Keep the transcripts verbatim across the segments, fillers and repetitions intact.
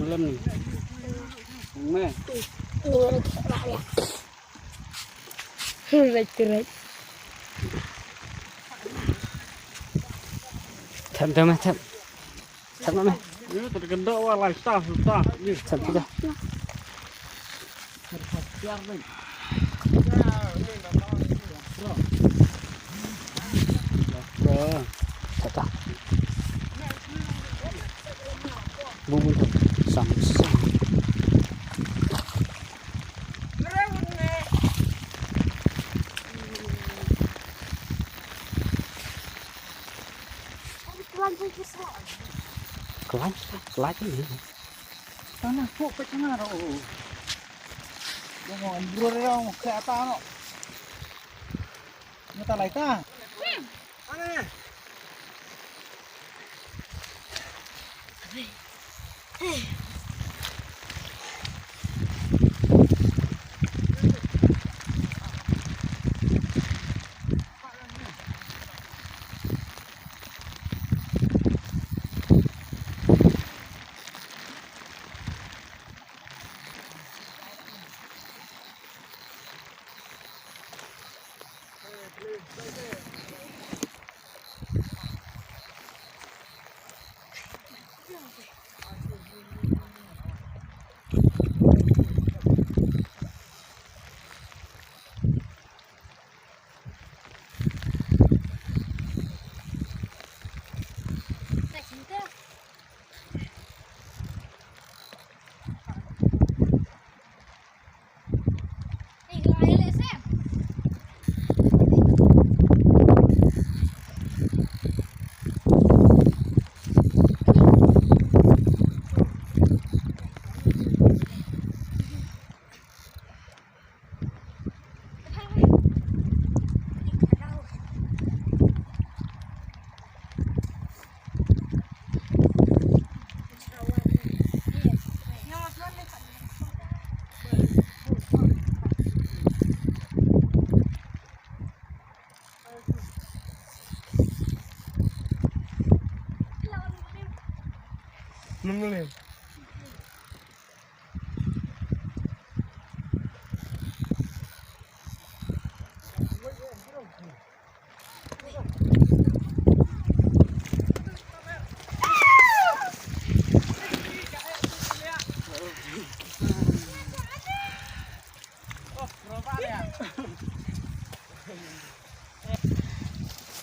Malam ni. Me. Right, right. Thap, thap, thap. Thap, thap. Ye, terkena wah, lai tah, tah. Ye. Thap, thap. Tata. Bubun tu. Sam, sam. Kelan, kelan ni. Tanah pok pecah roh. Jangan bro dong, saya tak no. Mata lai ta. Mana?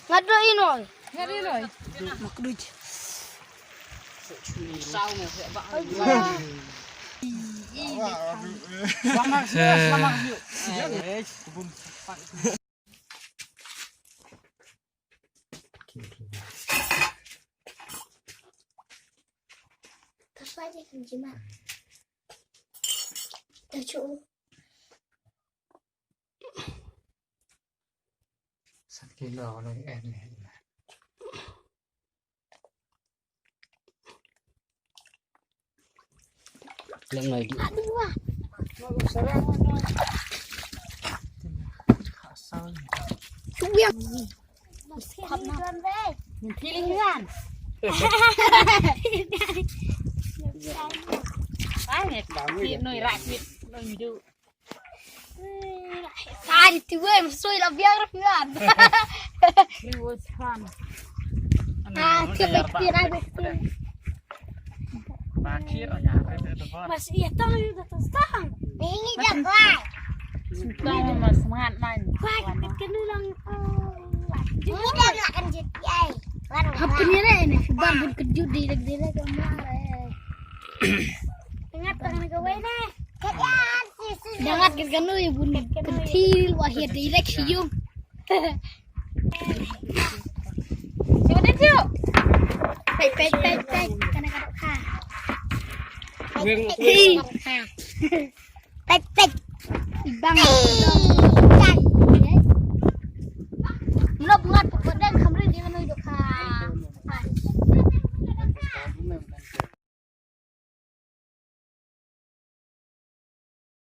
Nga dei ino. Nga dei ino. Mak duj. Selamat siang, selamat siang. Terus aja kan jimat. Tajuk. Satu kilo lagi eh ni. Lem lagi. Aduh, wah. Cuyang. Feeling kan? Ai, ngi noi rakit, noi midu. Tadi tu weh, masuk lah biar kan. Riwus kan. Ah, tiap tirai betul. Masih iya tang, iya datang tang. Ini dah kuat. Tang mas semangat man. Kuat, kita kena lang. Ini dah nak kan G T A. Apa ni re ni? Bang pun kejut di leg di leg kemar. Ingat tangan kau ni. Jangan kita kena ibu ni. Kecil wahid di leg siung. Siapa dia tu? Pet, pet, pet, pet. Kena kadok ha. Pet, pet, pet.